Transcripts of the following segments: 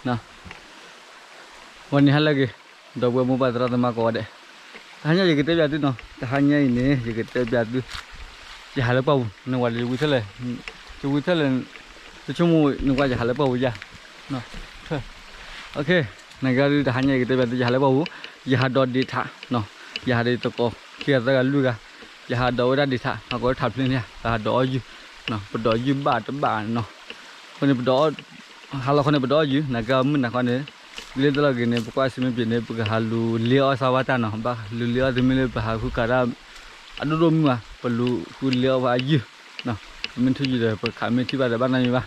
ဂီၤနံၤဟါလၢအဂ့ၤ, ဒီပုၢ်ဝဲၢ်မိၢ်ပၢ်သရၣ်သမါကိးဂၤဒဲး, တဟါညါယကတဲပၠးသုနီၤ, တဟါညါအံၤန့ၣ် ယကတဲပၠးသု, ယဟးလၢပှၢ်ပူၤ, နဝၤလၢယဝံထၢၣ်လဲၣ်, ယဝံထၢၣ်လဲၣ်, တဆိကမိၣ်နကွၢ်ယဟးလၢပှၢ်ပူၤယၤ, နကဒုးတဟါညါယကတဲပၠးသု ယဟးလၢပှၢ်ပူၤ, ယဟးဒီးဒ့းထး, ယဟးဒီးယသကိး ခံဂၤသၢဂၤလွံၢ်ဂၤ, ယဟးဒီးဝဲဒၣ်ဒ့းထး, ဟးကိးဝဲထးဖျ့န့ၣ် ပဟးဒီးအီၣ်ယုၢ်, ပဒီးယုၢ်ဘၣ်တဘၣ်နီၤ, အဃိန့ၣ်ပဒီး ဟါလီၤခီန့ၣ်ပဒီးအီၣ်ယုၢ်, နကမုၢ်နၤခီန့ၣ်, လၢတလီၢ်က့ၤန့ၣ် ပကွၢ်စံမ့ၢ်ပ့ၤန့ၣ် ပကဟးလူၤလ့အီၣ်စါဝါတၢ်နီၤ, ဘၣ်လူၤလ့အီၣ်သမ့ၢ်လၢပဟးဃုခးတၢ် အဒိၣ်ဒိၣ်မုၢ်ဘၣ်, ပလူၤဃုလ့အီၣ်ဝဲအယုၢ်, မ့ၢ်ထံၣ်ယုၢ်ဒီး ပခးမ့ၢ်ထံၣ်ဘၣ်ဒီးဘၣ်နီတမံၤဘၣ်,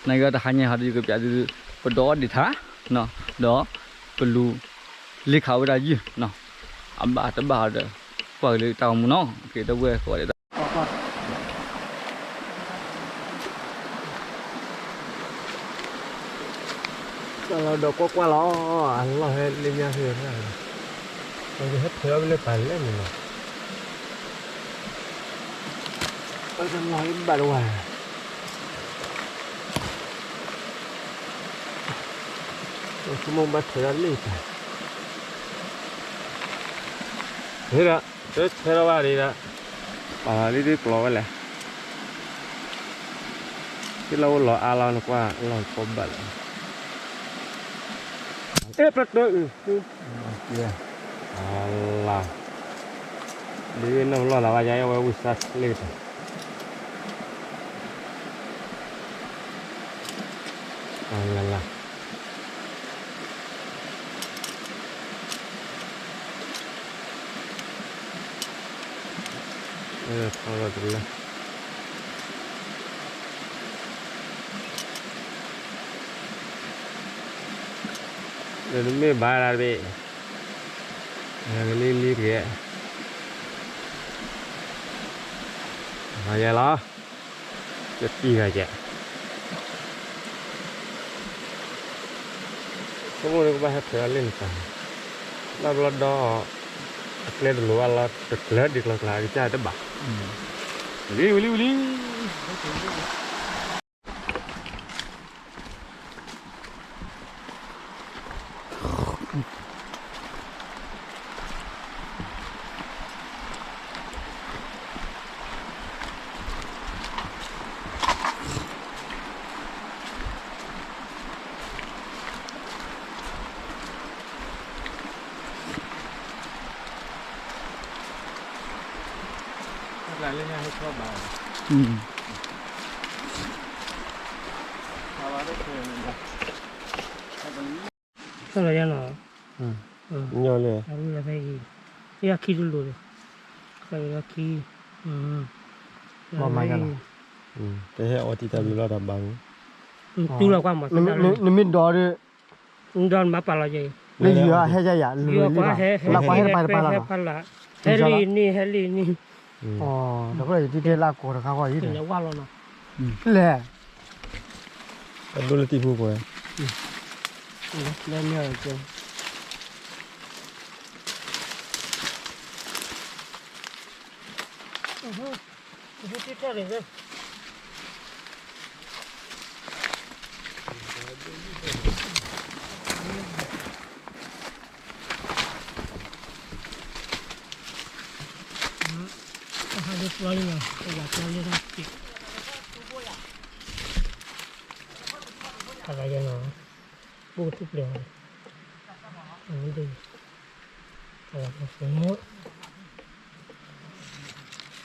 နကတဟါညါဟီဒီးယကပၠးသု, ပဒီးအီၣ်ဒ့းထး, ဒီး ပလူၤ လ့ခးဝဲဒၣ်ယုၢ်, အဘၣ်တဘၣ်ဒီး ကွၢ်က့ၤလၢတၢ်ဂီၤမူနီၤ, က့ၤဒီပုၢ်ဝဲၢ်ကိးဂၤဒဲး ကွၢ်လီၤဒီးကွၢ်ကွၢ်လီၤ, အလီၢ်ဟဲလၢညါဟဲ, ဟဲဖဲးအီၣ်လၢပာ်လဲၣ်န့ၣ်လီၤ, အလီၢ်ဟဲဘၣ်တဝါ, ဆိကမိၣ်ဘၣ်ထွဲဒၣ်လၢပာ်, ဟဲဒီး တဆဲထီၣ်ဘၣ်ဒံးဒီး, ပာ်လီၤလံဒ်ကျိၤဝဲလဲၣ်, သ့ၣ်လီၤအိၣ်လီၤအါလီၤနကွၢ်လီၤကီဘၣ်လဲၣ်, အဲၣ်ပျၢ်တၢ်အုၣ်, အလၤ, ဒ်နီၢ်ပလီၢ်သးဘၣ်ယါ အဲၣ်ဝဲဝံၢ်စၢ်လ့ၣ်တၢ်, အလၤလၤ ထီၣ်လီၤတလၢ, ဒီးတမ့ၢ်ဘၣ်ဒၣ်တဘ့ၣ်, လံလံတက့ၢ်, ဂၤယဲလီၤ, တပံၢ်ဂၤယဲ ဆိကမိၣ်လၢကဘၣ်ဟဲဖဲးအီၤလၢနပၤ, ဘၣ်ဘျီဒီး အကျဲတလိၤဘၣ်လီၤ တကျၢၤဒ်ကျီကျါကစၢ်တဘၣ်, ဝံၤလံ ဝံၤလံ ဝံၤလံ. လီၤ, အဝံၤလီၤဖဲအံၤ, ယၤခံတလိၤဒီး, လီၤခံ, ဘၣ်မၤယၤလီၤ, တဟဲအီၤတံၢ်တၢ်ဘျုးလီၤတၢ်ဘၣ်မူ, တူၢ်လီၤကွၢ်မး, နမ့ၢ်ဒီးဒီး, ဒီးနမၤပာ်လီၤယၤအံၤ, လၢယၤဟဲယၤယၤ, လၢကွၢ်ဟဲတပၤတပၤလီၤ, ဟဲလံန့ၣ် ဟဲလံန့ၣ်, ဒီးယတံၢ်တဲလၢကိးတခါဃီအံၤ, လဲၣ် အဒိလၢတံၢ်ဖိခွဲး, လၢမ့ၢ်အီၤကဲ, ပူထူပျဲၢ်,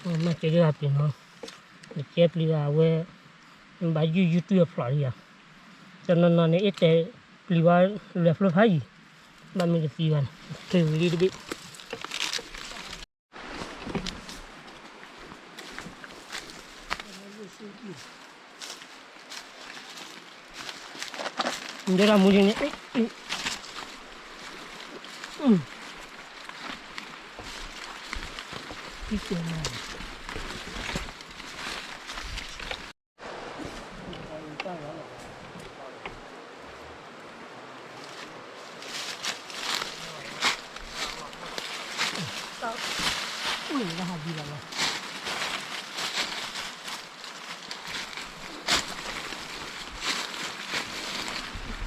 မၤစၢၤယၤပျံၤနီၤ, ယကဲပျံၤဘၣ်ဝဲ, ဘၣ်ယုၢ်ယုၢ်တွံၢ်အဖျိးလံယၤ, တနီၤနီၤန့ၣ် အ့ၣ်တဲပျံၤဘၣ်လဲၤဖျိဖးယံၤ, ဘၣ်မ့ၢ်တသံဘၣ်န့ၣ် ထုးလံတဘ့ၣ် ဒဲဒၣ်မူဒ်န့ၣ်, အ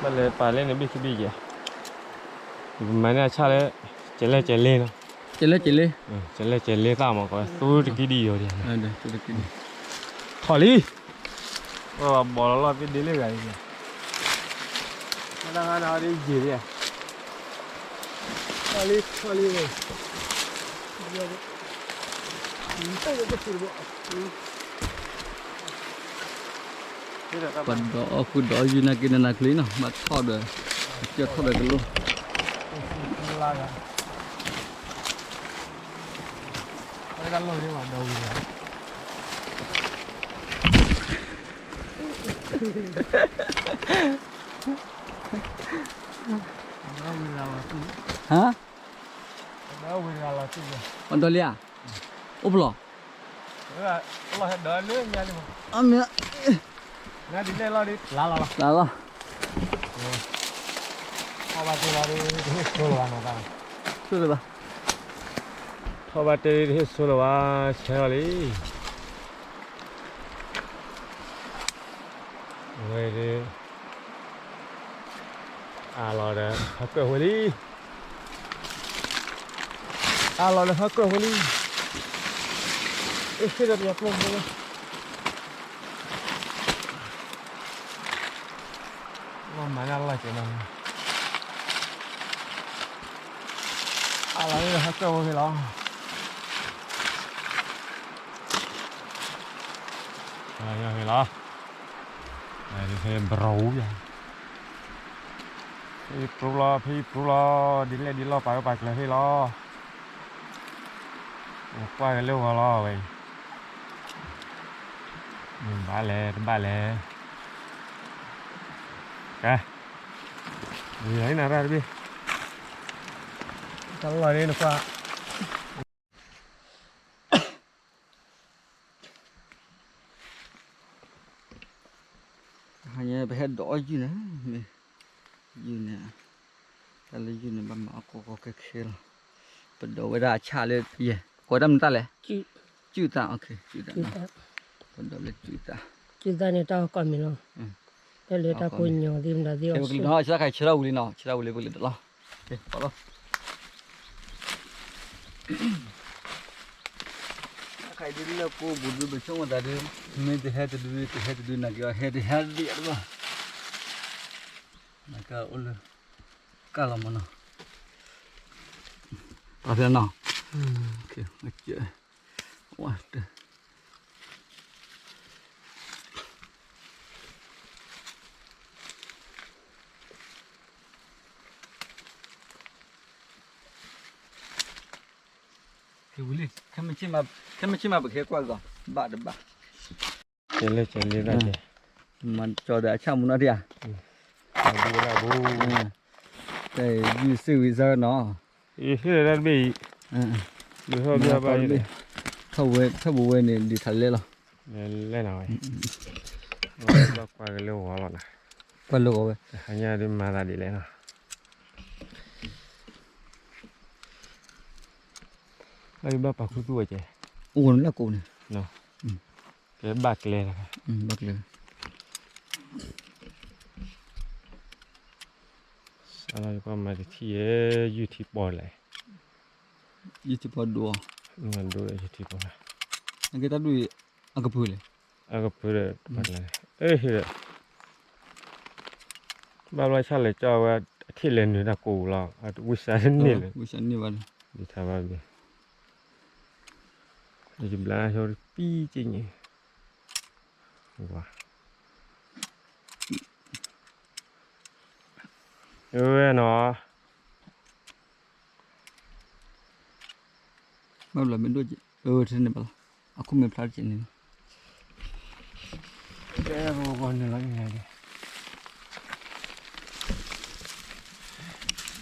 ဘၣ်လဲၤပာ်လၢန့ၣ်ဘ့ၣ်ခံဘ့ၣ်ယဲၢ်, ပမၤန့ၢ်အဆၣ်လၢ ကလဲၢ်ကလဲၢ်နီၤ, ကလဲၢ်ကလဲၢ်, ကလဲၢ်ကလဲၢ်သၣ်မး ကီးသူတကံဒံးယိာ်ဒံး, ထီၣ်လံ, ဘီလီၤလီၢ်သ့ၣ်ဒ့လၢဂၤအံၤ, တၢ်ဟါနၤဒ်ယံာ်ဒံး, ထီၣ်လံ ထီၣ်လံ, ပှၤဒီးအီၣ်ဃုာ်ဒီးအီၣ်ယုၢ်နာ်က့ၤနနၤချ့နီၤ, ဘၣ်ထီၣ်ဒီး, ကၢၢ်ထီၣ်ဒီးကလိၣ်, ဟါ, ပဒီလံဧါ, အိၣ်ဖျီၣ်, အမ့ၢ်, လါလီၤ, ထီၣ်ဘၣ်တ့ၢ်လီၤဒ်တဟ့ၣ်ဆိလၢၤဘၣ်, ဆိလၢၤဘၣ်, ထီၣ်ဘၣ်တ့ၢ်ဒ်တဟ့ၣ်ဆိလၢၤဘၣ် ဆဲးထီၣ်လံ, ဝဲဒၣ် အါလီၤဒီးဟဲကၢၢ်ဝဲလံ, အါလီၤဒီးဟဲကၢၢ်ဝဲလံ, အ့ၣ် ဟ့ၣ်ဒီးပယီၤကျိၣ်ဖိလၢ, လီၤမၤန့ၢ်လီၤကဲးနီၤ, အါလီၤဒီးဟဲကၢၢ်ဝဲလံလီၤ, ဟဲလီၤ, ဖဲဘြူၤယါ ဖဲအံၤပြူလီၤ ဖဲအံၤပြူလီၤ ဒ်လဲၣ်ဒ်လဲၣ်ပာ်ဝဲပာ်ကျၢၤဟ့ၣ်လီၤ, ကွၢ်က့ၤလၢဂီၤလီၤဝဲအံၤ, ဘၣ်လဲၣ်တဘၣ်လဲၣ်, ကဲ, ဝံၤလီၤနၤရၣ်တဘ့ၣ်, တၢ်လီၢ်ဒ်နကွၢ် ဟါညါပဟဲဒိးအီၣ်ယုၢ်န့ၣ်, ယုၢ်န့ၣ်, တၢ်လၢယုၢ်န့ၣ် ဘၣ်မၤအီၣ်ကီကီခဲခဲလီၤ, ပဒိးဝဲဒၣ်အဆၣ်လၢယဲၢ်, ကိးတၢ်မနုၤတၢ်လဲၣ်, ကုၢ်သၣ်, ပဒိးလၢကုၢ်သၣ်, ကုၢ်သၣ်န့ၣ်တၢ်အီၣ်ကိးမံၤလီၤ, တၢ်လၢတၢ်ကိးညီသ့ၣ်မတၤသ့ၣ်အီၤ, ဆၢတၢ်ခါဆၢထၢၣ်ဝံၤလံနီၤ, ဆၢထၢၣ်ဝံၤလံပကလဲၤဒိးလီၤ, ပီလီၤ တၢ်ခါအံၤဒ်လၢကိးပူၤဒုး ပဆိကမိၣ်သးဒုး, မ့ၢ်တဟဲတဒု တဟဲတဒု နာ်က့ၤအီၤ ဟဲတဟဲဒံးအီၤတဘၣ်, နာ်က့ၤအိၣ်လၢ ကၢ်လီၤမနီၤ, ပှၤဖဲနီၤ, ဝါတ ခဲမုၢ်ဆ့ၣ်မး ပကဟဲကွၢ်ကဒီး ဘၣ်တဘၣ်, ကဲလၢကဲလၢဒၣ်ကဲ, မၤကၠီဒီးအဆၣ်မူနီၢ်ဒံးဧါ, တၢ်ယုၢ်စ့ၢ်ဝံၤစၢ်နီၤ, ယဟ့ၣ်လၢတၢ်တဘ့ၣ်အံၤ, ယဟ့ၣ်လၢတၢ်တဘ့ၣ်, ထီၣ်ဝဲ ထီၣ်ပူၤဝဲန့ၣ် ဒုးထးလဲၢ်လီၤ, လဲၢ်နၤဝဲ, ဘၣ်ကွၢ်က့ၤလၢဂီၤလီၤနၤ, ကွၢ်လၢဂီၤဝဲ, ဟါညါဒုးမၤသးဒ်လဲၣ်နီၤ အဘၣ်ပာ်ခူသူၣ်ဝဲကဲ, အိၣ်လၢကိးန့ၣ်, ကဲဘၣ်ကျဲ, ဘၣ်ကျဲ, စးလီၤယကွၢ်မၤတထံၣ်ယဲ, ယုၢ်ထံပီၣ်လဲၣ်, ယုၢ်ထံပီၣ်ဒိၣ်, ဒိၣ်ယုၢ်ထံပီၣ်လဲၣ်, အကဲတၢ်ဒိၣ်အံၤ, အကဖုလဲၣ်, အကဖုဒီး, အ့ၣ် ဘၣ်ဘျီဆၣ်လဲၤကၠီဝဲ, အထံၣ်လဲၤနုာ်တၢ်ကိးလီၤ, ဝံသးတန့ၢ်လၢၤ, ဒ်ထါဘၣ်ဘ့ၣ်, ယဘျါဟီပံက့ညံ, ဝါ, ဝဲနီၤ ဘၣ်ဘျီမ့ၢ်ဒိၣ်က့, အၢ ထဲန့ၣ်ဘၣ်လီၤ, အခိၣ်မ့ၢ်ဖျါတက့ၢ်န့ၣ်လီၤ, တဲဂီၤဂီၤန့ၣ်လီ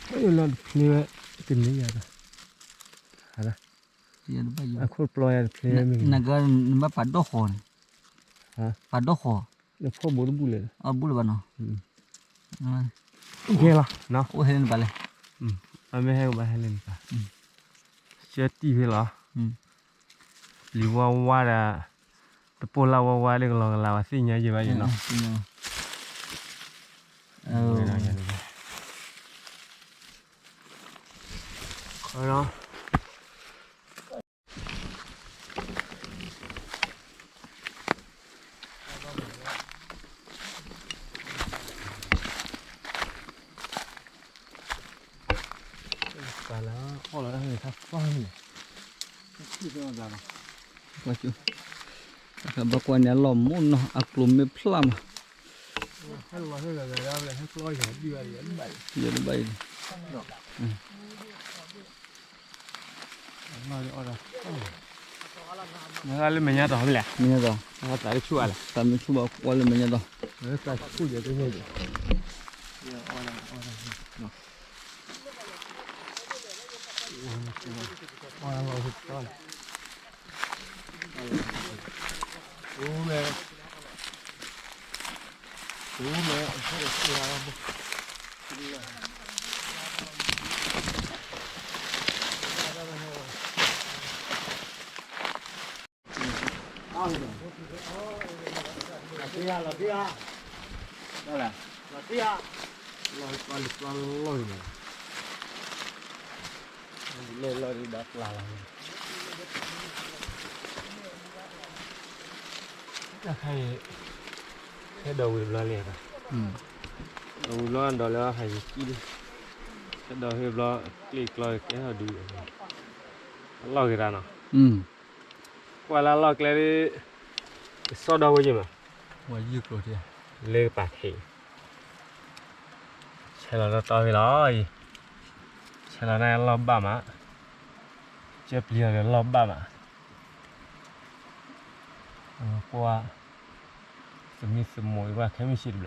ၤ, လီၤတဖျ့ဝဲ, တန့ၢ်ယၤဒီး, အခိၣ်ပျီယၤတဖျ့ဝဲမ့ၢ်, နက, နဘၣ်ပာ်ဒီၣ်ဃီန့ၣ်, ပာ်ဒီၣ်ဃီ, နဖီၣ်ဘိတဘူၣ်လဲၣ်, အဘူၣ်လၢၤဘၣ်နီၤ, ကဲလီၤ, အိၣ်ဟဲလၢနပာ်လဲၣ်, အမ့ၢ်ဟဲကဘၣ်ဟဲလၢနပာ်, ကၢတံၢ်ဖဲလီၤ, ပျံၤဝါဝါဒီး, တပိၢ်လၢ်ဝါဝါလၢကလီကလီဝဲသ့ၣ်ညါယဲဘၣ်ယဲနီၤ, ပှၤလၢအီၣ်လီၤတၢ်ဟဲထီၣ်ပှၢ်န့ၣ်, ဘၣ်ကွၢ်န့ၣ် အလီၢ်မ့ၢ်နီၤ အကျိၤမ့ၢ်ဖျါမး, ယတဘၣ်အံၤ, နဂၤလၢမဲာ်ညါတီၤမ့ၢ်လဲၣ်, မဲာ်ညါတီၤ, သးလၢဆူၣ်ဘၣ်လဲၣ်, သးမ့ၢ်ဆူၣ်ဘၣ်ကွၢ်လၢမဲာ်ညါတီၤ, လၢလီၤဒ်ဘၣ်ပျၢ်လီၤ, တၢ်ခါအံၤ, ဟဲဒီးဝံၤတဘျီလံ, ဒီးဝံၤဘျီဒီးလၢအခါယံာ်ကံၣ်လံ, ဟဲဒီးဟ့ၣ်ဘျီ, ကျ့ၣ်ကျီကဲထီၣ်ဒုး, အလီၢ်ဂ့ၤတၢ်နီၤ, ကွၢ်လၢအလီၢ်ကျဲဒ်, ကစီၣ်ဒီဝဲယဲၢ်မး, လၢကပာ်ခ့ ဆဲးလီၤတီတီဖဲလီၤအံၤ, ဆဲးလီၤန့ၣ်လီၢ်ဘၣ်မး, ကၢပျံၤအီၤဒီးလီၢ်ဘၣ်မး, ကွၢ်, သမံသမိးအံၤကွၢ်ခဲမုၢ်ဆ့တဘျီ,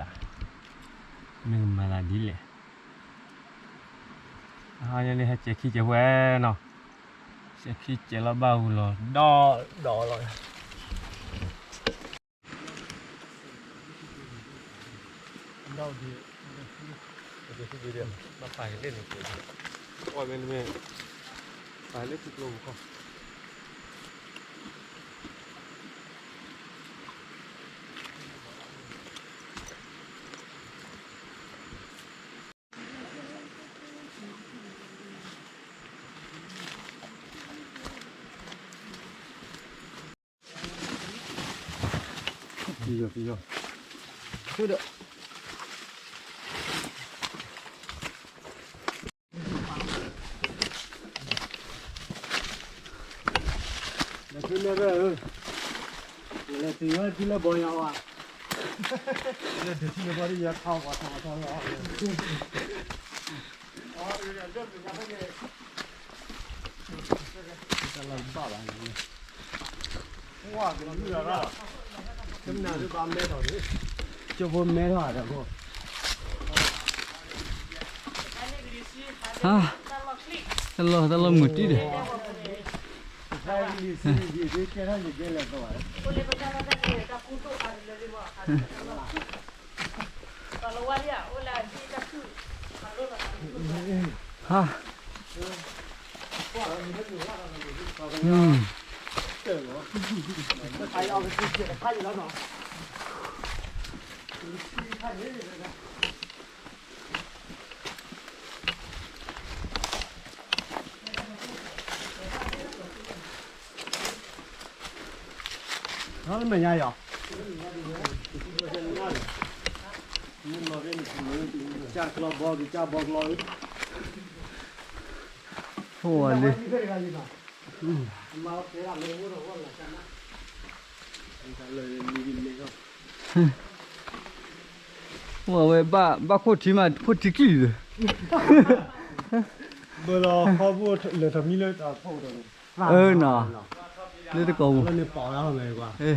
မ့ၢ်ကမၤသးဒ်လဲၣ်, အဟါညါန့ၣ်ဟဲစဲးခံစဲးဝဲနီၤ, စဲးခံစဲးလီၤဘၣ်ဝံၤလီၤဒီးဒီးလီၤ တၢ်လီၢ် တၢ်လီၢ်မုာ်တံၢ်ဒီး ဟါ, ဟါလၢမဲာ်ညါယီၤ, ကၢ်ကျီဘီကၢ်ဘီကျီ, ဟိဝဲလံ, ဟိဝဲဘၣ် ဘၣ်ခိၣ်ထံမး ခိၣ်ထံကျံၢ်ဒီး, ဘၣ်လီၤခီဘိလၢထမံၤလၢတၢ်ဖီၣ်ဒီး, အၢနီၤ, လၢတကိးပူၤ, လၢန့ၣ်ပီၣ်လၢမ့ၢ်ကွၢ်, အ့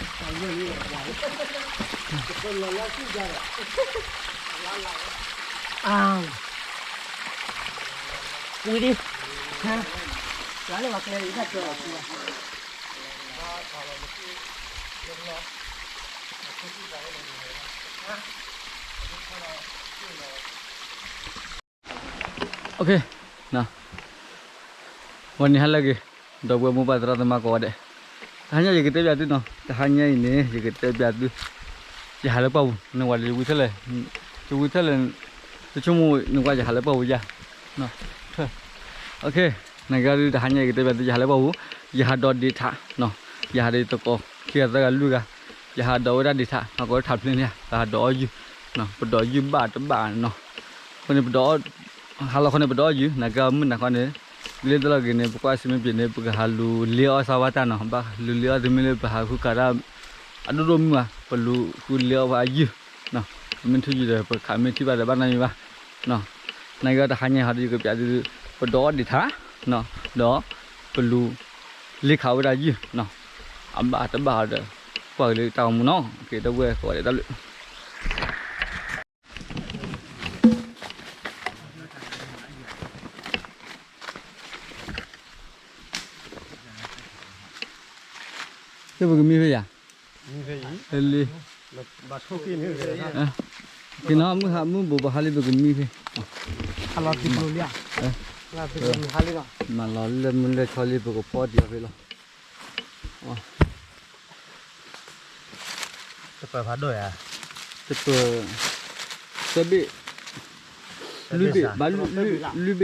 အဝံၤဒံး, ဟါ, လၢဝဲကျဲဒ်တၢ်ကၢၤလီၤဆူဘၣ်. OK, ဝဲန့ၣ်ဟါလၢအဂ့ၤ, ဒီပုၢ်ဝဲၢ်မိၢ်ပၢ်သရၣ်သမါကိးဂၤဒဲး, တဟါညါယကတဲပၠးသုနီၤ, တဟါညါအံၤန့ၣ် ယကတဲပၠးသု, ယဟးလၢပှၢ်ပူၤ နဝၤလၢယဝံထဲလဲၣ်, ယဝံထဲလဲၣ်, တဆိကမိၣ်နကွၢ်ယဟးလၢပှၢ်ပူၤယါ, OK, နကဒုးတဟါညါယကတဲပၠးသု ယဟးလၢပှၢ်ပူၤ, ယဟးဒိးဒ့းထး, ယဟးဒီးယသကိး ခံဂၤသၢဂၤလွံၢ်ဂၤ, ယဟးဒိးဝဲဒၣ်ဒ့းထး, ဟးကိးဝဲထးဖျ့န့ၣ် ပဟးဒိးအီၣ်ယုၢ်, ပဒိးယုၢ်ဘၣ်တဘၣ်နီၤ, အဃိန့ၣ်ပဒိး ဟါလီၤခီန့ၣ် ပဒိးအီၣ်ယုၢ် နကမုၢ်နၤခီန့ၣ်, လၢတလီၢ်က့ၤန့ၣ် ပကွၢ်စံမ့ၢ်ပ့ၤန့ၣ် ပကဟးလူၤလ့အီၣ်စၢ်ဝါတၢ်နီၤ, ဘၣ်လူၤလ့အီၣ်တမ့ၢ်လၢပဟးဃုခးတၢ် အဒိၣ်ဒိၣ်မုၢ်ဘၣ်, ပလူၤဃုလ့အီၣ်ပှၤအယုၢ်, ပမ့ၢ်ထံၣ်ယုၢ်ဒီး ပခးမ့ၢ်ထံၣ်ဘၣ်ဒီးဘၣ်နီတမံၤဘၣ်, နကတဟါညါဟီဒီး ယကပၠးသု, ပဒိးအီၣ်ဒ့းထး, ဒီးပလူၤလ့ခးဝဲဒၣ်ယုၢ်, အဘၣ်တဘၣ်ဒီး ကွၢ်က့ၤလၢတၢ်ဂီၤမူနီၤ, က့ၤဒီပုၢ်ဝဲၢ်ကိးဂၤဒဲးတၢ်ဘျုး လၢပကမံဖဲယၤ, လံ, က့ၤနီၤ မုၢ်ဟါမုၢ်ဘူးပဟါလံ ပကမံဖဲ, မၤလီၤလၢမုၢ်လၢၢ်ဆီလံ ပကဖီတံၢ်အီၤဖဲလီၤ, တပၢၢ်ဖးဒိၣ်ယါ, တပၢၢ်, သၢဘ့ၣ်, လွံၢ်ဘ့ၣ်, ဘၣ်လွံၢ်ဘ့ၣ်,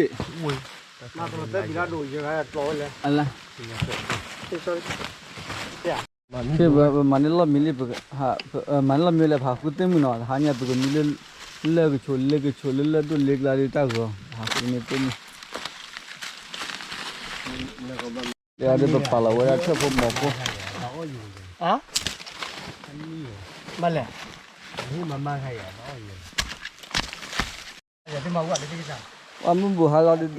အလါ, ပမၤန့ၢ်လီၢ်မံလံ, မၤန့ၢ်လီၢ်မံလၢ ပဟးဃုသ့ၣ်မုၢ်နီၤ, တဟါညါပကမံလၢ လၢကဆိးလၢကဆိးလၢလၢၢ်ဒိၣ်လ့ကျါဒ်တၢ်ဂီၤ ပဟးဃုန့ၢ်သ့ၣ်မုၢ် ဒ်ပပာ်လီၤဝဲဒၣ်ထၢၣ်ဖိမီၤဖိ, ဘၣ်လဲၣ်, ပှၤမုၢ်ဘူးဟါလီၤဒ်ဒိၣ်တၢ်ဂီၤ မၤသးဒၣ် ဟဲခံဒၣ်က့ၤနၤကါအံၤဒီး ပ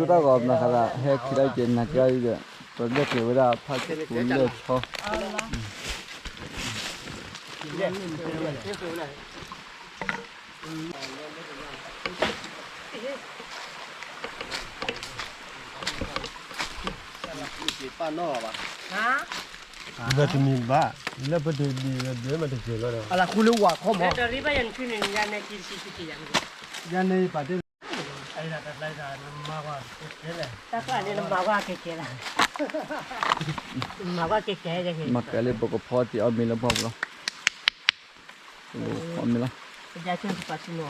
ဒၢၣ်ကျဲၤဝဲဒၣ်ဖးက့ၤပူၤလၢၢ်ဆီ လၢတမံၤဘၣ်, လၢပတဒ်ဒီး ဒ်မ့ၢ်တစဲးလီၤဒီး အလၢဃုလၢဝၤခီမီၤ, ယၤန့ၣ်ပာ်တ့ၢ်လီၤ, တၢ်ကျါန့ၣ်နမၤကွၢ်ကဲကဲလီၤ, နမၤကွၢ်ကဲကဲ, မၤကဲလၢပကဖီတံၢ်အီၣ်မ့ၤလၢပှၢ်ပူၤလီၤ, ပကဖီမ့ၤလီၤ,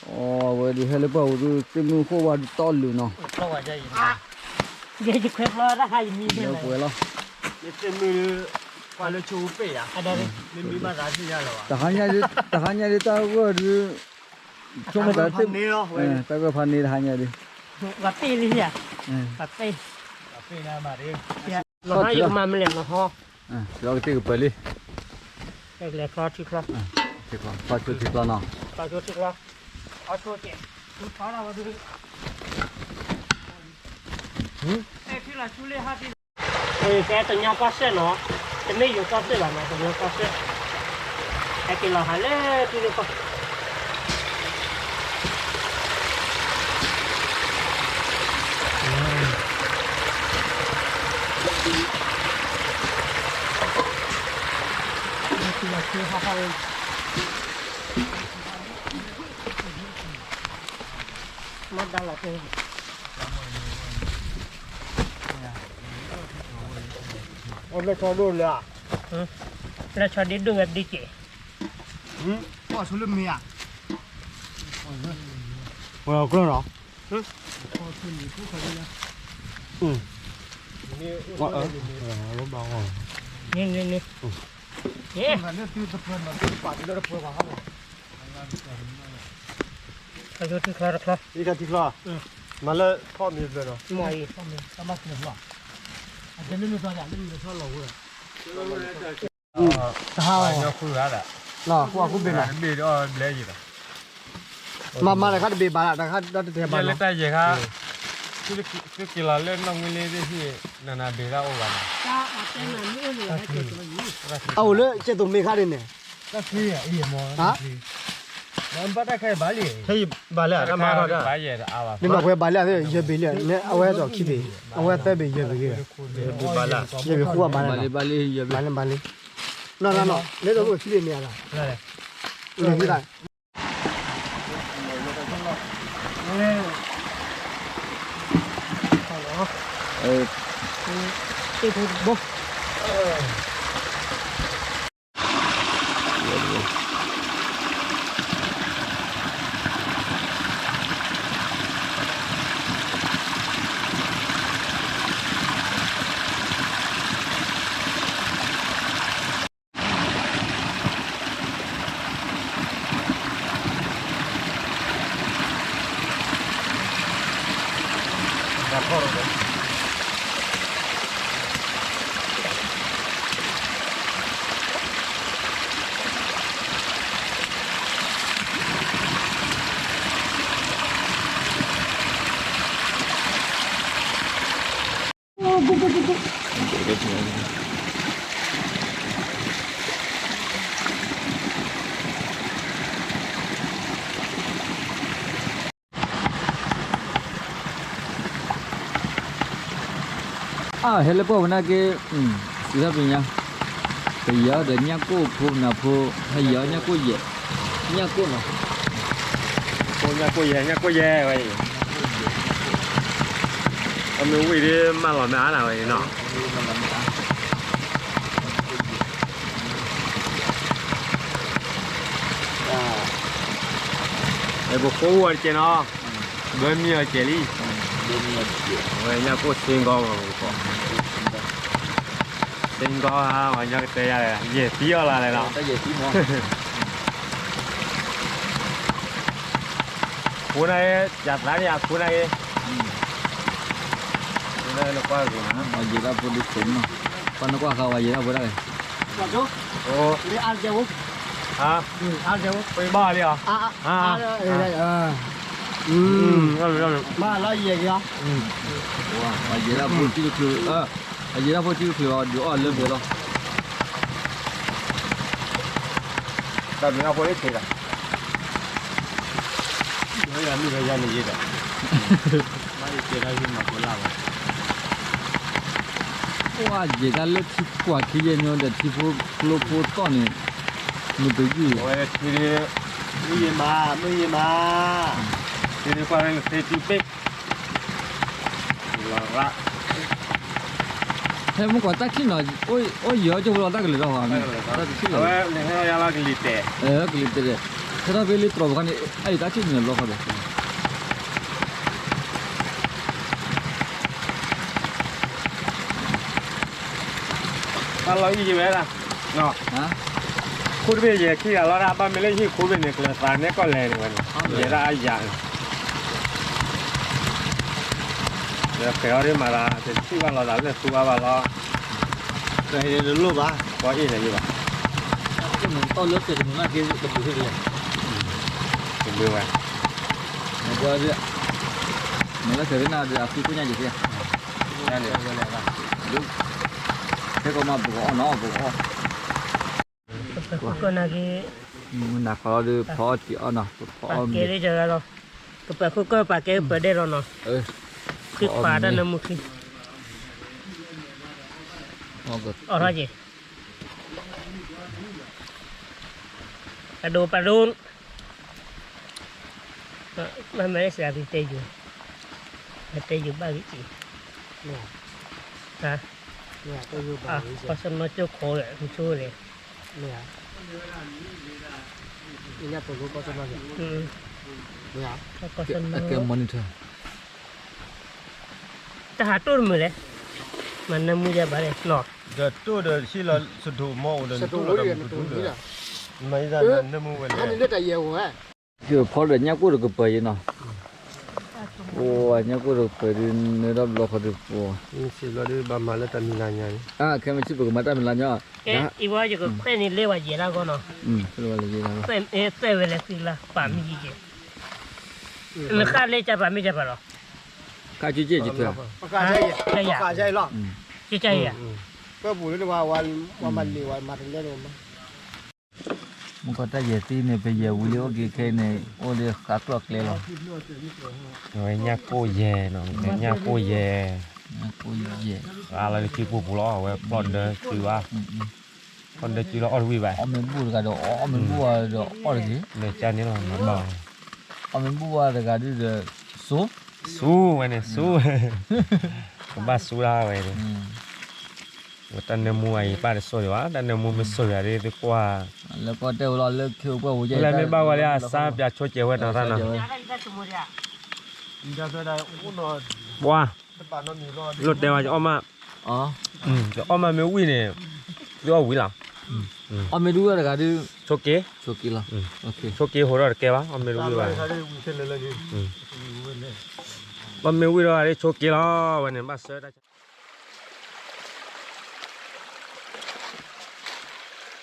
အဝဲဒုးဟဲလၢပှၢ်ပူၤဒုး သ့ၣ်မုၢ်ဃိၣ်ဝါဒုးတီၢ်လုာ်နီၤ, ယခွဲဖျီတၢ်ခါယမံလၢပှဲၤလီၤ, သ့ၣ်မုၢ်ကွၢ်လၢဆိပ့ၢ်ယါ, မ့မံဘၣ်သးသ့ၣ်ညါလၢၤဘၣ်, တဟါညါဒ်တၢ်ဂီၤဒုး ဆိကမိၣ်သးသ့ၣ်, တၢ်ဂီၤဖးန့ၣ်တဟါညါဒုး, ပှၤပ့ၢ်လံဧါ, ပှၤပ့ၢ်, လီၤဟါယကမၤမလဲၣ်လီၤဟီ, လီၤကတ့ၢ်ကပၢၤလံ, လဲၤဖျီထံချီ, ဖျီဆိထံချီနီၤ, ဖျီဆိထံချီ, ဖျီဆိကဲ, ဖျီလီၤဝဲဒုး, ဖဲထံလီၤဆူလံဟီဒ် ကဲတညီကီၢ်စဲၣ်နီၤ, တမ့ၢ်ယိၤကီၢ်စဲၣ်ဘၣ်နီၤ, တညီကီၢ်စဲၣ်, ဟဲက့ၤလီၤဟးလၢထံလၢကီၢ်, မ့� အိၣ်လၢဆီဒိၣ်လၢ, လၢဆီဒိၣ်ဝဲပဒံက့ၤ, ပီၣ်ဆိလၢမ့ၢ်ဧါ, ဝဲအီၤကျၢၢ်လီၤ, န့ၣ်န့ၣ်န့ၣ်, မၤလၢထံချါတချါ, မၤလၢဖီၣ်မ့ၤဘျၢနီၤ, မ့ၢ်အံၤ, တဟါအီၤ, တဟါအီၤ, မၤမၤတခါတဘ့ၣ်ဘၣ်လၢ်, တခါဒီးတတဲဘၣ်လီၤ, သုက့ၤလီၤလၢနီၢ်ဝ့လ့သ့ၣ်ဟံၣ်, နနဘ့ၣ်တၢ်အိၣ်ဘၣ်နီၤ, အအိၣ်လၢကဲသိးမ့ၢ်ခါဒ်န့ၣ်, ဘၣ်လၢ်, မၤထီၣ်ဒၣ်, မ့ၢ်ဘၣ်ဝဲဘၣ်လၢ်သ့ၣ် ယဲၢ်ဘ့ၣ်လံ, အဝဲဒိးခံဘ့ၣ်, အဝဲသၢဘ့ၣ်ယဲၢ်ဘ့ၣ်လံ, ယဲၢ်ဘ့ၣ်ဃုဘၣ်လၢ်, ဘၣ်လံ, ဘၣ်လံ, လၢဒိးမ့ၢ်ခံဘ့ၣ်မ့ၢ်ဧါ, လၢ အဟဲလၢပှၢ်ဝဲနာ်က့, စံးထီၣ်ပညါ, ပယီၤဒီးညၣ်ကိၣ်ဖိနၢ်ဖိ, ဟဲယီၤညၣ်ကိၣ်ယဲၢ်, ညၣ်ကိၣ်နီၤ, ညၣ်ကိၣ်ယဲၢ်, ညၣ်ကိၣ်ယဲၢ်ဝဲအံၤ, အမ့ၢ်ဝံၤဒ်မၤလီၤမ့ၢ်အါနၤဝဲအံၤနီၤ. ပဃိဝဲတကဲနီၤ, ဘၢမံအီၤတကဲလံ, ဝဲညၣ်ကိၣ်စ့ကီး, စ့ကီးဧါ, ဝဲညါကတဲယၤ, ယဲၢ်သံအီၤလီၤလဲၣ်နီၤ. ခိန့ၣ်, ယသးန့ၣ်ယခိန့ၣ်, နကွၢ်ဂ့ၤနီၤ, ယဲၢ်တၢ်ဖိဒ်ခိန့ၣ်နီၤ, ပှၤနကွၢ်ဃာ်ဝဲယဲၢ်တၢ်ဖိဒၣ်လဲၣ်. ပှၤဘၣ်လံဧါ, မၤလီၤယဲၢ်က့ၤ, အယဲၢ်တၢ်ဖိထံတချုး, အယဲၢ်တၢ်ဖိထံတချုးအီၤဒုးအီၣ်လၢပှဲၤလီၤ. တၢ်ဘျုးအဖိလၢခဲဒီး, ယမ့ၢ်ဝဲယၤန့ၣ်ယဲဒီး, မ့ၢ်ယကဲဒၣ်ယမၤဖိလၢ်ဘၣ်. ပှၤယဲၢ်တၢ်လၢထံကွၢ်ခံယဲၢ်မ့ၢ်ဒီးထံဖိကျိဖိသီၣ်န့ၣ်, မုၢ်တယုၢ်, ဝဲထံ, မုၢ်ယဲၢ်မး, မုၢ်ယဲၢ်မး, ထံန့ၣ်ကွၢ်လၢနသ့တံၢ်ပ့ၢ် လီၤရၣ်, ဖဲမုၢ်ကီးတၢ်ခံးနီၤ, အိၣ်ယံၤအီၤကၠိဖိလီၤတၢ်ကလုာ်ဒီး, အဝဲန့ၣ်ဟဲလီၤယါလီၤကလံၤတဲာ်, ကလံၤတဲာ်, ဟဲထီၣ်ဖဲလၢတြီၤပူၤခါန့ၣ် အအံၤတၢ်ခံးန့ၣ်လီၤခီဒီး တၢ်လီၢ်အံၤယံၤဝဲဒၣ်, ခိၣ်တဘ့ၣ်ယဲၢ်ခံဂၤလီၤဒၣ် ဘၣ်မ့ၢ်လၢဟံၣ်ခိၣ်တဘ့ၣ်န့ၣ် ကျဲၤသးနဲကီၢ်လဲၤန့ၣ်ဝဲန့ၣ် ယဲၢ်ဒၣ်အယၤန့ၣ်, ဒီးဖဲအံၤဒ်မၤသး တထံၣ်ဘၣ်လီၤသးလၢသူဘၣ်ဘၣ်လီၤ, တလိၣ်ဘၣ်, ပှၤအ့ၣ်န့ၣ်ယဘၣ်, တၢ်လၢကဲတမုာ်နာ်က့တဘျုးဟ့ၣ်လံ, တဘျုးဝဲ, မ့ၢ်လၢကဲဝဲနၤဒီးအဖံကိညါယကဲ, ခဲကီးမၤပကအီၣ်နီၤ ပကအီၣ်, ကနာ်က့, မုၢ်နၤခီလီၤဒီး ဖီအီၣ်တံၢ်အီၣ်နီၤ ပဖီအီၣ်မ့ၤ, ကပာ်ဃုာ်ကီၢ်ပာ်ကဲပှၤဒဲးလီၤနီၤ, ဃ့ခွါတၢ်နၢမူချံ, အီၣ်ထီၣ်က့ၤ, ပဒိပဒိ, မ့မ့ၢ်စှၤက့ၤတဲယိၤ, တဲယိၤဘၣ်ဂ့ၤက့ၤ, ပှၤစီနီကၠိခိးဒီး မဆိန့ၣ်, ကဲ monitor, တၢ်ဟးတိၢ်တမုာ်လဲၣ်, မၤနၢမူယဲဘၣ်လဲၣ်လီၤ, ဒီးတိၢ်ဒီးဟံၣ်လီၤ စတိၤမီၢ်အိၣ်ဒီးနတိၢ်ဒီးပဒူၣ်ဒီး, မၤယဲနၢမူဝဲလဲၣ်, ဖီဒီးညၣ်ကိၢ်တကပၤယဲနီၤ, အိၣ်ညၣ်ကိၢ်တကပၤဒုးနၢဒီဘျီဃီဒုးပှၤ, မ့ၢ်စံးဘျီဒုးဘၣ်မၤလၢတၢ်မံၤလၢ်ညါန့ၣ်, ခဲမ့ၢ်ဆံးပကမၤတၢ်မံၤလၢ်ညါ, အံၤဝဲယကခွဲးန့ၣ်လဲၤဝဲယဲၢ်လၢဂီၢ်နီၤ, သဲဝဲလဲၤသံလၢပာ်မံယဲၢ်, နဃၣ်လဲၤကပာ်မံကပာ်လီၤ, ဃၣ်က့က့ၤယထွဲ, ကကယၤ, ပပူၤလၢဝဲမၤလ့ၤဝဲမၤတလဲန့ၣ်, မ့ၢ်ကီၢ်တၢ်ယဲၢ်သံန့ၣ် ပယဲၢ်ဝံၤလံအိၣ်က့ၤခဲအံၤန့ၣ် အိၣ်လၢဃးကျီၢ်ကျဲလီၤ, အဝဲညၣ်ကိၢ်ယဲၢ်နီၤ, ညၣ်ကိၢ်ယဲၢ်, ညၣ်ကိၢ်ယဲၢ်, ဃးလီၤလၢစုပူၤပူၤလီၤ အဝဲဖျီၣ်ဒၢစုဘၣ်, ဖျီၣ်ဒၢစုလီၤအီၣ်တဝံၣ်ဘၣ်, အီၣ်မ့ၢ်ဘူၣ်တဂၤဒီးအီၣ်, အီၣ်မ့ၢ်ဘူၣ်ဝဲဒီးအီၣ်တဂ့ၤ, လၢကန့ၣ်လီၤ, အီၣ်မ့ၢ်ဘူၣ်ဝဲတဂၤဒုးဒီး စူ, စူဝဲန့ၣ် စူ, ကဘၣ်စူဒၣ်ဝဲန့ၣ် ဝဲတၢ်နၢမူအံၤပၢ်တစိၢ်ဒံးဘၣ်, တၢ်နၢမူမ့ၢ်စိၢ်ယၤဒ်သကွၢ်, လၢကီၢ်တဲဝဲလီၤ လၢခ့အိၣ်ပှဲၢ်ဝူၤကဲ, လၢမ့ၢ်ဘၣ်ဝဲလၢအစါပၠးဆိကဲးဝဲနီၤတၢ်နီၤ, ပှၤ, လိၣ်တဲဝဲယအီၣ်မး, ယအီၣ်မးမ့ၢ်ဝံၣ်န့ၣ်, ယအီၣ်ဝံၤလီၤ, အီၣ်မ့ၢ်ဒုးဝဲတဂၤဒုး, ဆိက့, ဆိက့လီၤ, ဆိက့ဟိးထီၣ်တကဲဘၣ်, အီၣ်မ့ၢ်ဒုးဝံၣ်ဘၣ်, အီၣ်မ့ၢ်ဝံၣ်ဒီးဂၤဒ်ဆိက့လီၤ, ဝဲန့ၣ်ဘၣ်ဆၢတၢ် လ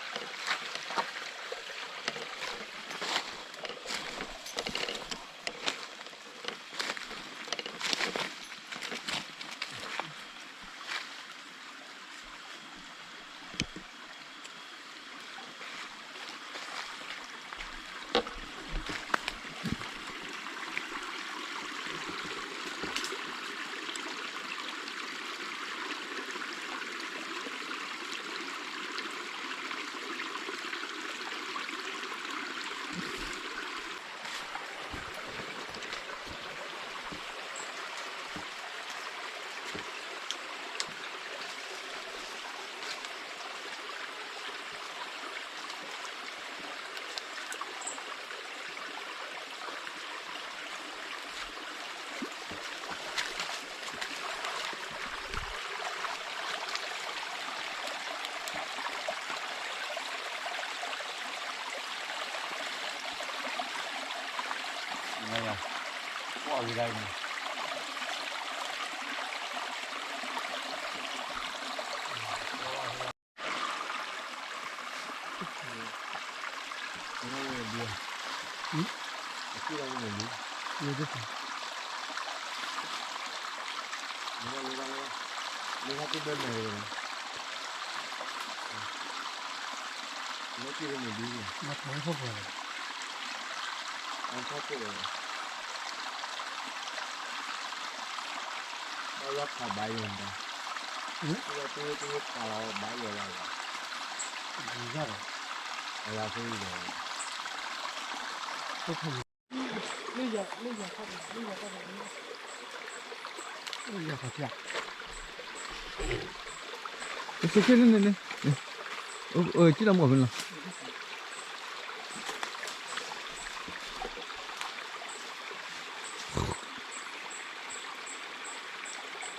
ၢလၢဖဲန့ၣ်လီၤ, လၢလၢန့ၣ်ဖဲန့ၣ် လၢ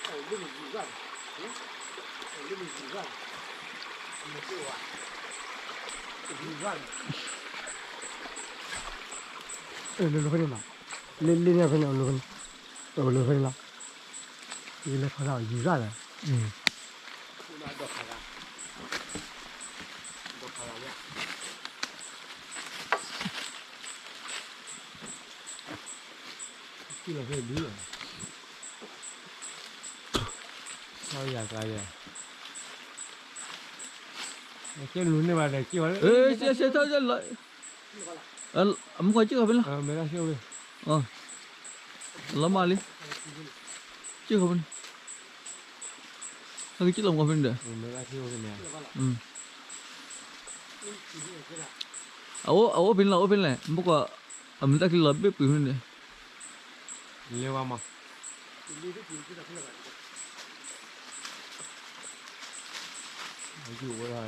ဖဲန့ၣ်, လၢဖဲန့ၣ်လီၤ, ယလဲၤခီသးယူၤရၣ်လၢ, လၢဖဲန့ၣ်ဒုး, ကဲလူၤန့ၢ်ဘၣ်ဒီးက့ၤဝဲလၢ, မုၢ်ကီၢ်က့ၤဃီဖဲန့ၣ်လီၤ, လီၤမၢ်လံ, က့ၤဃီဖဲန့ၣ်, ဟဲက့ၤလီၤမၢ်ဖဲန့ၣ်ဒီး, အအိၣ်ဖဲန့ၣ်လီၤ အိၣ်ဖဲန့ၣ်လဲၣ် မုၢ်ကီၢ်, အမုၢ်တၢ်ချံလီၤဘ့ၣ်ပှ့ၤဖဲန့ၣ်ဒီး, လဲၤဝဲမး, ယူၤဝဲဒၣ်လီ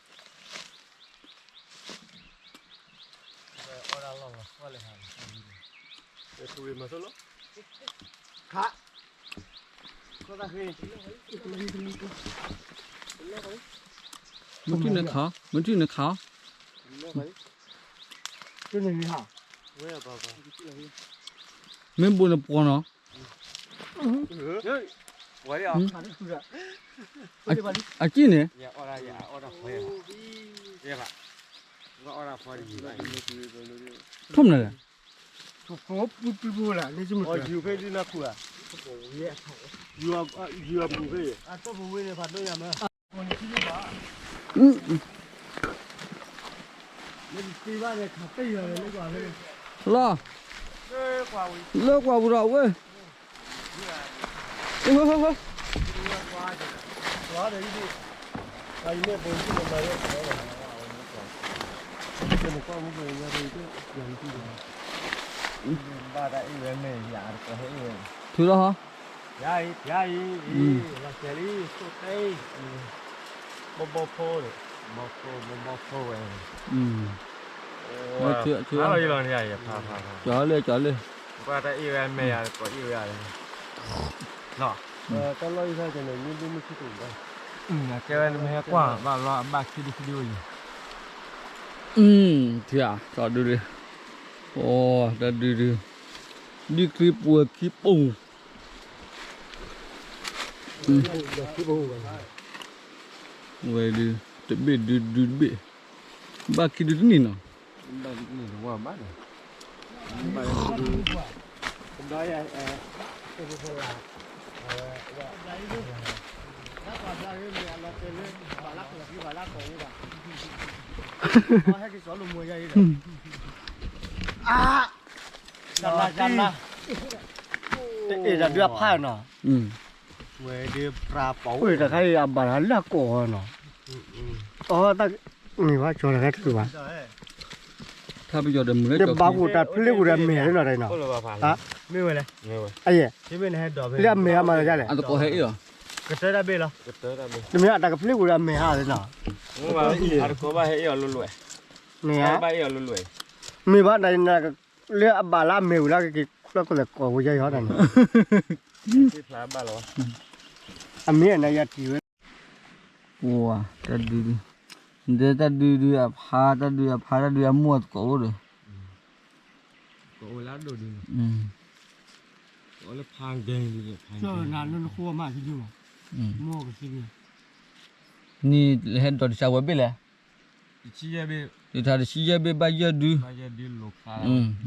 မုၢ်ထူၣ်န့ၣ်ခါ, မုၢ်ထူၣ်န့ၣ်ခါ, မ့ၢ်ဘိးန့ၣ်ပှီၤနီၤ, အစံၣ်န့ၣ်, ထီၣ်မနုၤလဲၣ် လီၤ, လၢကွၢ်ပူၤဒီးဝဲ, ထုးလီၤဟီ, ကၠီလၢကၠီလၢ, ကဲဝဲနမ့ၢ်ဟဲကွၢ်ဘၣ်လီၤအဘၣ်ခံဒုခံဒုဝဲအံၤ, ထံၣ်အကဲဝဲနမ့ၢ်ဟဲကွၢ်ဘၣ်လီၤအဘၣ်ခံဒုခံဒုဝဲအံၤ, အိၣ်တၢ်ဒုဒု, ဒုချံပှဲၤခံပူၤ ဝဲဒု, တဘ့ၣ်ဒုဒုတဘ့ၣ်, ဘၣ်ခံဒုတနံၣ်နီၤ, တအဲၣ်ဒၣ်ဒုးအဖးနီၤ, ဝဲဒုးပြးပီၤဝဲတခါအံၤအဘၣ်တၢ်လၢအကိးနီၤ, အတၢ်မ့ၢ်ဘၣ်ကၠီတခါထုးဘၣ်, တဘၣ်ဃိတၢ်ဖျ့ဃိတၢ်မဲာ်လၢနီၤတၢ်နီၤ, မ့ၢ်ဝဲလဲၣ်, အယဲၢ်, လၢအမဲာ်အမၤလၢလဲၣ်, အတကိးဟဲအ့ၣ်အီၤ, တမ့ၢ်အတၢ်ကဖျ့ဃိတၢ်မဲာ်ဟးလၢနီၤ, မ့ၢ်ဧါ, မ့ၢ်ဘၣ်တၢ် လၢအဘၣ်လၢအမဲာ်ဝံၤလၢကက့ၤလၢကလဲၤကိးဝဲယါယီၤတၢ်န့ၣ်, အမ့ၢ်အနၢ်ယၤတံၢ်ဝဲ, တၢ်ဒုဒု, တၢ်ဒုဒုအဖါ တၢ်ဒုအဖါ တၢ်ဒုအမိၢ်အသကိးအိၣ်ဒီး, နဟဲဒိးတစၢ်ဝဲဘ့ၣ်လဲၣ်, တထါတဆံယဲၢ်ဘ့ၣ် ဘၣ်ယဲၢ်ဒု,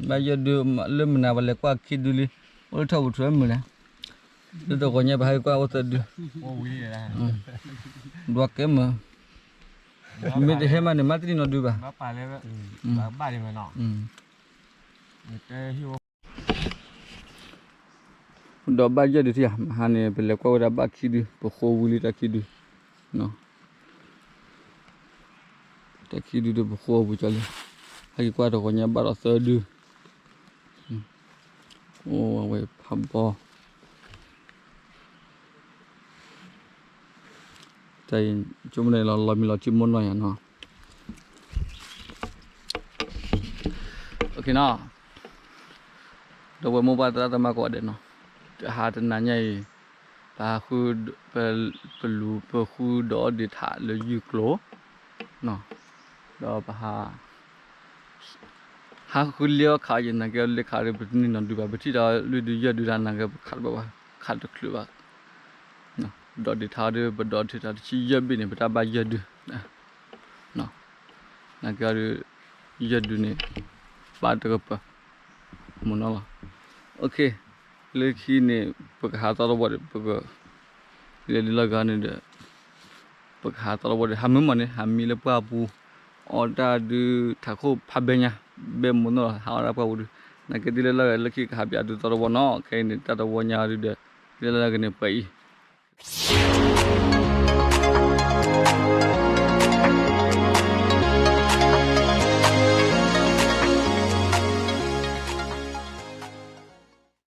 ဘၣ်ယဲၢ်ဒု လၢမနုၤပလဲၤကွၢ်ခံဒုလံ, အိၣ်လၢထီၣ်ပူၤထွဲမုာ်လဲၣ်, လၢတဂီၤညါပဟဲကွၢ်အိၣ်သၢဒု, ဒွးကဲမုာ်, မ့ၢ်တဟဲမးန့ၣ် မ့ၢ်တနံၤနီၤဒုဘၣ်, ဒီးဘၣ်ယဲၢ်ဒုထံၣ်ဧါ, မဟါန့ၣ် ပလဲၤကွၢ်ဝဲဒၣ်ဘၣ်ခံဒု ပဃိဝံၤလံတၢ်ခံဒု, တၢ်ခံဒုဒီးပဃိအပူၤကၠီလံ, ဟဲက့ၤကွၢ်တဂီၤညါဘၣ်ဒီးသၢဒု, အိၣ်ဝဲဖးဘီ တၢ်အံၤဆိကမိၣ်န့ၣ်လီၤ လီၤမံလီၤထံမိၢ်နီၢ်ယၤနီၤ, နီၤ, ဒီးပဝဲမိၢ်ပၢ်သရၣ်သမါကိးဂၤဒဲးနီၤ, တဟါတနၤညါအံၤ, ပဟးဃု, ပလူၤပဃုဒီးအီၣ်ဒ့းထးလၢယုၢ်ကျိၤ, နီၤ, ဒီးပဟး ဟးဃုလ့အီၣ်ခးယဲၢ် နာ်က့အီၣ်လ့ခးဒီး ပတနံၤနီၤဒုဘၣ် ပထံၣ်ဒီးလွံၢ်ဒုယဲၢ်ဒုတၢ် နာ်က့ပခးတဘၣ်ဘၣ် ခးတချုးဘၣ်, ဒီးဒ့းထးဒီး ပဒီးထံၣ်တၢ်တဆံယဲၢ်ဘ့ၣ်န့ၣ် ပတၢ်ဘၣ်ယဲၢ်ဒု, နာ်က့ဒီး ယဲၢ်ဒုန့ၣ် ဘၣ်တကပၤ မ့ၢ်နီၤလီၤ, လၢခံန့ၣ် ပကဟးသီတဝီဒီး ပက လဲၤဒုးလီၤဂာ်န့ၣ်ဒီး ပကဟးသီတဝီဒီး ဟးမုၢ်မးန့ၣ် ဟးမံလၢပှၢ်ပူၤ အီၣ်တၢ်ဒုးထးခိၣ်ဖးဘဲညါ ဘဲမ့ၢ်နီၤလီၤ ဟးအီၣ်တၢ်ပှၢ်ပူၤဒုး နာ်က့ဒ်လဲၣ်လၢလၢခံကဟးပၠးဒုးသီတဝီနီၤ ခဲအံၤန့ၣ် တၢ်တဝီညါဒုးဒီး ဒ်လဲၣ်လၢကန့ၣ်ပှဲၤအံၤ